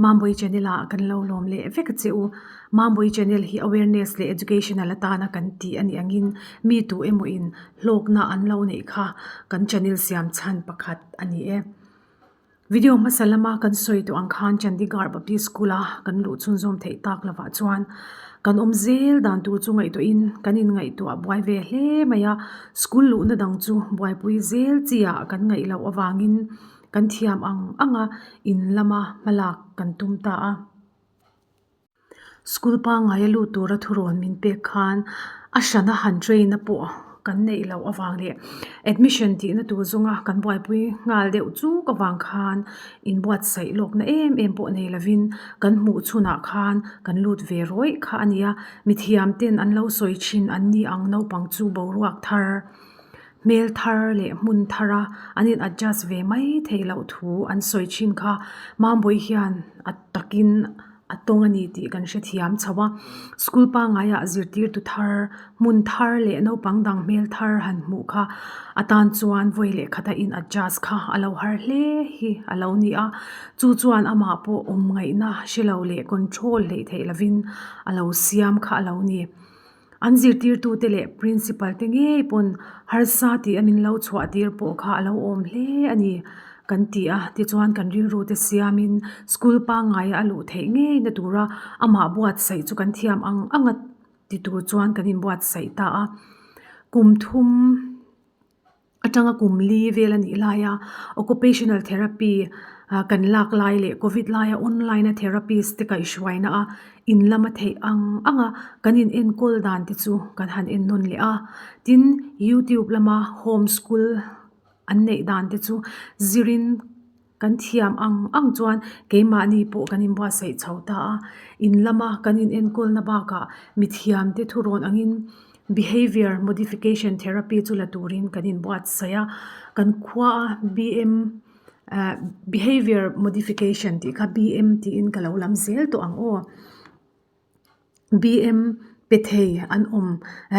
Mambawi channel ah kan lo lawm leh vek a che u. Mambawi channel hi awareness leh educational atana kan tih a nih angin mi tu emaw in hlawkna an lo neih kha kan channel siam chhan pakhat a ni e. Video hmasa lama kan sawi tawh ang khan Chandigarh Baptist School a kan luh chhunzawm theih tak lovah chuan kan awm zel dan tur chu ngaihtuahin kan inngaihtuah buai ve hle mai a, school luhna dang chu buaipui zel chi ah kan ngaih loh avangin kan thiam ang ang a in lama hmalak kan tum ta a. School pangngai a lut tura thurawn min pek khan a hrana han train na pawh kan neih loh avang leh admission tihna tur zawnga kan buaipui nghal deuh chuk avang khan inbuatsaih lawkna em em pawh nei lovin kan hmuh chhunah khan kan lut ve rawih kha a ni a, mithiam ten an lo sawi thin an ni ang naupang chu boruak thar hmel thar leh hmun thara an in adjust ve mai theih loh thu an sawi thin kha Mambawi hian a takin. A tawng a ni tih kan hrethiam chho a, school pangaiah zirtirtu thar, hmun thar leh naupang dang hmel thar han hmuh kha a tan chuan vawi leh khata in adjust kha a lo har hle hi a lo ni a, chu chuan amah pawh awm ngaihna hre lo leh control hleih theih lovin a lo siam kha a lo ni. An zirtirtute leh principal te ngei pawn harsa tih a min lo chhuah tir pawh kha a lo awm hle a ni kan ti a, tichuan kan rilru te siamin school pangngaia a luh theih ngei na tura amah buatsaih chu kan thiam ang ang a ti tur chuan kan inbuatsaih ta a, kum thum. Atanga kum li vel a nih laia occupational therapy kan lak lai leh covid laia online a therapist te kaihhruaina a in lama theih ang ang a kan in enkawl dan te chu kan han en nawn leh a. Tin, youtube lama home school an neih dan te chu zirin Kan thiam ang ang chuan keimahni pawh kan inbuatsaih chho ta a, in lama kan inenkawlna bakah mithiamte thurawn angin behaviour modification therapy chu la turin kan inbuatsaih a, kan khuaa BM ah behaviour modification tih kha BM tiin ka lo lam zel tawh ang aw. BM pe thei an awm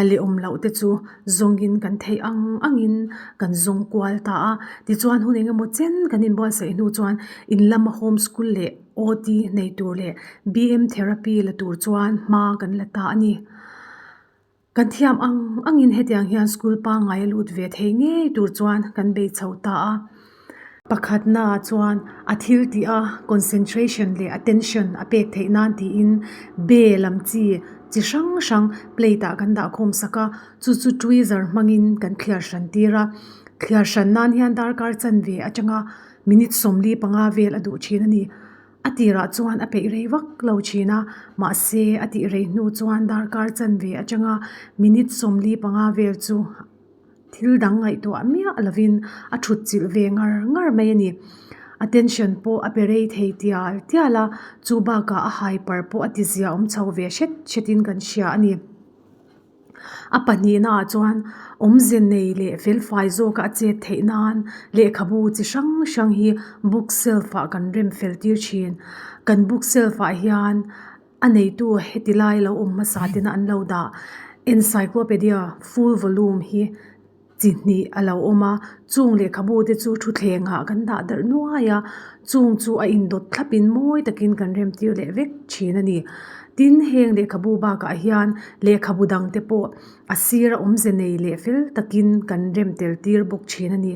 leh awm loh te chu zawngin kan theih ang angin kan zawng kual ta a. Tichuan hun eng emaw chen kan inbuatsaih hnu chuan in lama home school leh OT nei tur leh BM therapy la tur chuan hma kan la ta a ni. Kan thiam ang angin hetiang hian school pangngai a lut ve thei ngei tur chuan kan bei chho ta a. Pakhatna chuan a thil tih a concentration leh attention a pek theih nan tiin be lam chi chi hrang hrang plate ah kan dah khawm sak a, chu chu tweezer hmangin kan thliar hran tir a. Thliar hran nan hian darkar chanve atanga minute 45 vel a duh thin a ni. A tirah chuan a peih rei vak lo thin a, mahse a tih rei hnu chuan darkar chanve atanga minute 45 vel chu thil dang ngaihtuah miah lovin a thut chilh ve ngar ngar mai a ni. Attention pawh a pe rei thei tial tial a, chu bakah a hyper pawh a ti zia awm chho ve hret hretin kan hria a ni. A pahnihna ah chuan awmze nei leh felfai zawka a chet theih nan lehkhabu chi hrang hrang hi book shelf ah kan rem fel tir thin. Kan book shelf ah hian a neitu heti lai lo awm hmasa tena an lo dah encyclopedia full volume hi chi hnih a lo awm a, chung lehkhabu te chu thutthleng ah kan dah darh nuai a, chung chu a indawt thlap in mawi takin kan rem tir leh vek thin a ni. Tin, heng lehkhabu bakah hian lehkhabu dang te pawh a sir a awmze nei leh fel takin kan rem tel tir bawk thin a ni.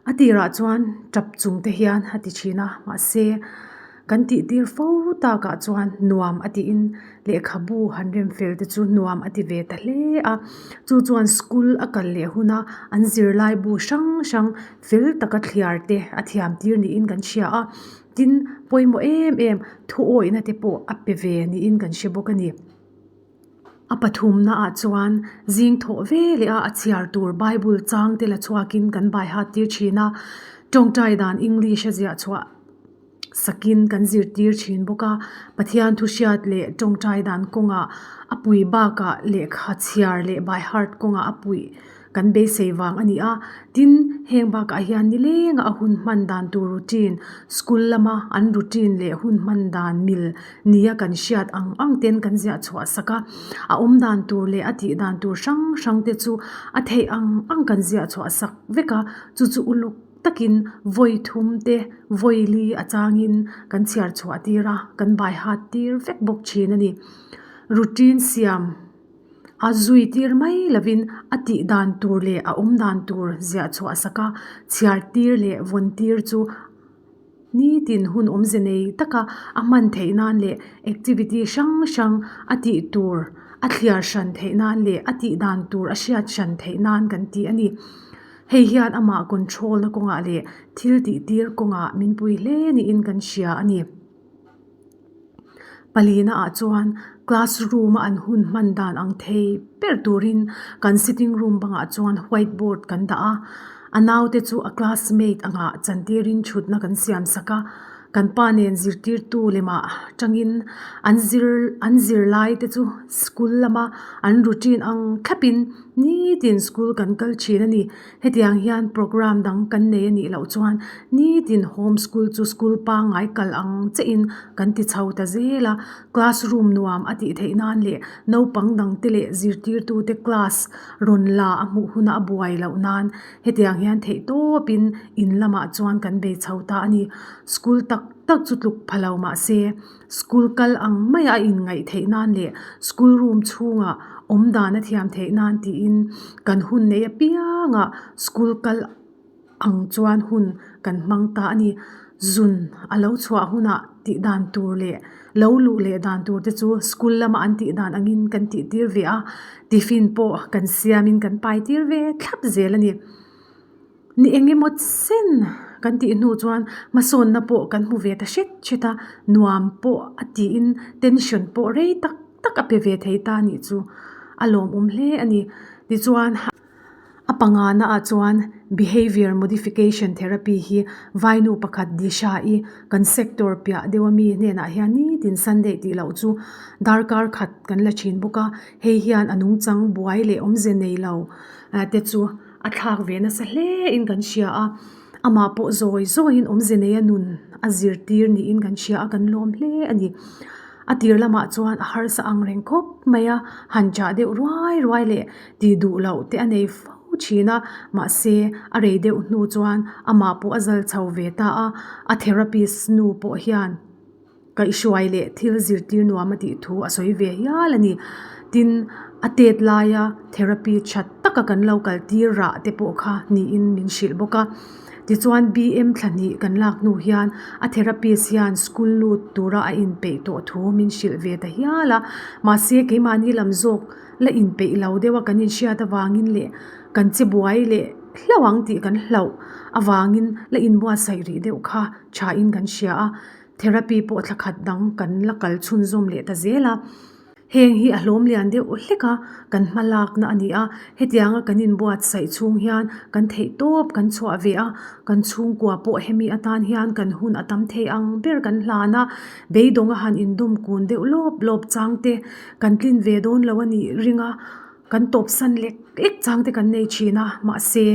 A tirah chuan tap chung te hian a ti thin a, mahse Kan tih tir fo takah chuan nuam a tiin lehkhabu han rem fel te chu nuam a ti ve ta hle a. Chu chuan school a kal leh huna an zirlaibu hrang hrang fel taka thliar te a thiam tir niin kan hria a. Tin, pawimawh em em thu awihna te pawh a pe ve niin kan hre bawk a ni. A pathumna ah chuan zing thawh ve leh a a chhiar tur Bible chang te la chhuakin kan bai hat tir thin a, tawngtai dan English a ziah chhuah sakin kan zirtir thin bawk a, Pathian thu hriat leh tawngtai dan kawngah a pui bakah lehkha chhiar leh by heart kawngah a puih kan beisei vang a ni a, tin heng bakah hian nilenga a hun hman dan tur routine, school lama an routine leh hun hman dan mil nia kan hriat ang ang ten kan ziah chhuah sak a, a awm dan tur leh a tih dan tur hrang hrang te chu a theih ang ang kan ziah chhuah sak vek a, chu chu uluk. takin vawi thum te vawi li a changin kan chhiar chhuah tir a, kan bai hat tir vek bawk thin a ni. Routine siam a zui tir mai lovin a tih dan tur leh a awm dan tur ziah chhuah sak a, chhiar tir leh vawn tir chu Nitin hun awmze nei taka a hman theih nan leh activity hrang hrang a tih tur a thliar hran theih nan leh a tih dan tur a hriat hran theih nan kan ti a ni. Hei hian amah control na kawngah leh thil tih tir kawngah min pui hle niin kan hria a ni. Palina ah chuan classroom a an hun hman dan ang thei ber turin kan sitting room bangah chuan white board kan dah a, a naute chu a classmate angah chantirin thutna kan siam sak a, kan pa nen zirtirtu lemah tangin an zir an zirlai te chu school lama an routine ang thlapin nitin school kan kal thin a ni. Hetiang hian programme dang kan nei a nih loh chuan nitin home school chu school pangngai kal ang chiahin kan ti chho ta zel a, classroom nuam a tih theih nan leh naupang dangte leh zirtirtute class rawn la a hmuh huna a buai loh nan hetiang hian theihtawpin in lamah chuan kan bei chho ta a ni. School tak tak chu tluk pha lo mah se School kal ang maia a inngaih theih nan leh school room chhungah awm dan a thiam theih nan tiin kan hun nei apiangah school kal ang chuan hun kan hmang ta a ni. Zun a lo chhuah hunah tih dan tur leh lo luh leh dan tur te chu school lama an tih dan angin kan tih tir ve a, tiffin pawh kan siamin kan pai tir ve thlap zel a ni. Ni eng emaw sen kan tih hnu chuan hmasawnna pawh kan hmu ve ta hret hret a, nuam pawh a tiin tension pawh rei tak tak a pe ve thei ta nih chu a lawmawm hle a ni. Tichuan a pangana ah chuan behaviour modification therapy hi vainu pakhat Disha i kan sector piah deuh ami hnenah hian nitin Sunday tih loh chu darkar khat kan la thin bawk a, hei hian a nungchang buai leh awmze nei lo te chu. A thlak ve nasa hle in kan hria a, amah pawh zawi zawiin awmze neia nun a zirtir niin kan hria a, kan lawm hle a ni. A tir lamah chuan a harsa ang reng khawp mai a, han chah deuh ruai ruai leh tih duh loh te a nei fo thin a, mahse a rei deuh hnu chuan amah pawh a zal chho ve ta a, a therapist nu pawh hian. Kaihhruai leh thil zirtir nuam a tih thu a sawi ve hial a ni. Tin, a tet laia therapy tha taka kan lo kal tir rah te pawh kha niin min hrilh bawk a. Tichuan BM thla hnih kan lak hnu hian a therapist hian school lut tura a inpeih tawh thu min hrilh ve ta hial a. Mahse keimahni lam zawk la inpeih lo deuh a kan inhriat avangin leh kan che buai leh hlauh ang tih kan hlauh avangin la inbuatsaih rih deuh kha thain kan hria a. Therapy pawh thla khat dang kan la kal chhunzawm leh ta zel a, heng hi a hlawm lian deuh hlek a, kan hma lakna a ni a, hetianga kan inbuatsaih chhung hian kan theih tawp kan chhuah ve a, kan chhungkua pawh hemi atan hian kan hun a tam thei ang ber kan hlan a, beidawng a han indawm kun deuh lawp lawp chang te kan tlin ve dawn lo a nih ring a. Kan tawpsan lek lek chang te kan nei thin a, mahse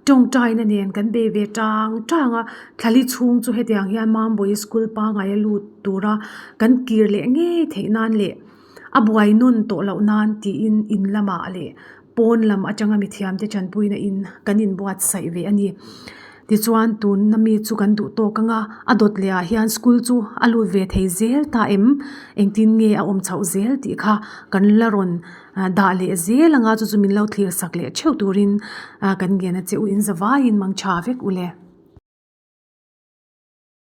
tawngtaina nen kan bei ve tang tang a, thlali chhung chu hetiang hian Mambawi school pangngai a lut tura kan kir leh ngei theih nan leh a buai nawn tawh loh nan tiin in lamah leh pawn lam atanga mithiamte tanpuina in kan inbuatsaih ve a ni. Tichuan tunna mi chu kan duh tawk ang a, a dawt leh ah hian school chu a lut ve thei zel ta em? Engtin nge a awm chhoh zel tih kha kan la rawn dah leh zel ang a, chu chu min lo thlir sak leh theuh turin kan ngen a che u in zavaiin mang tha vek u le.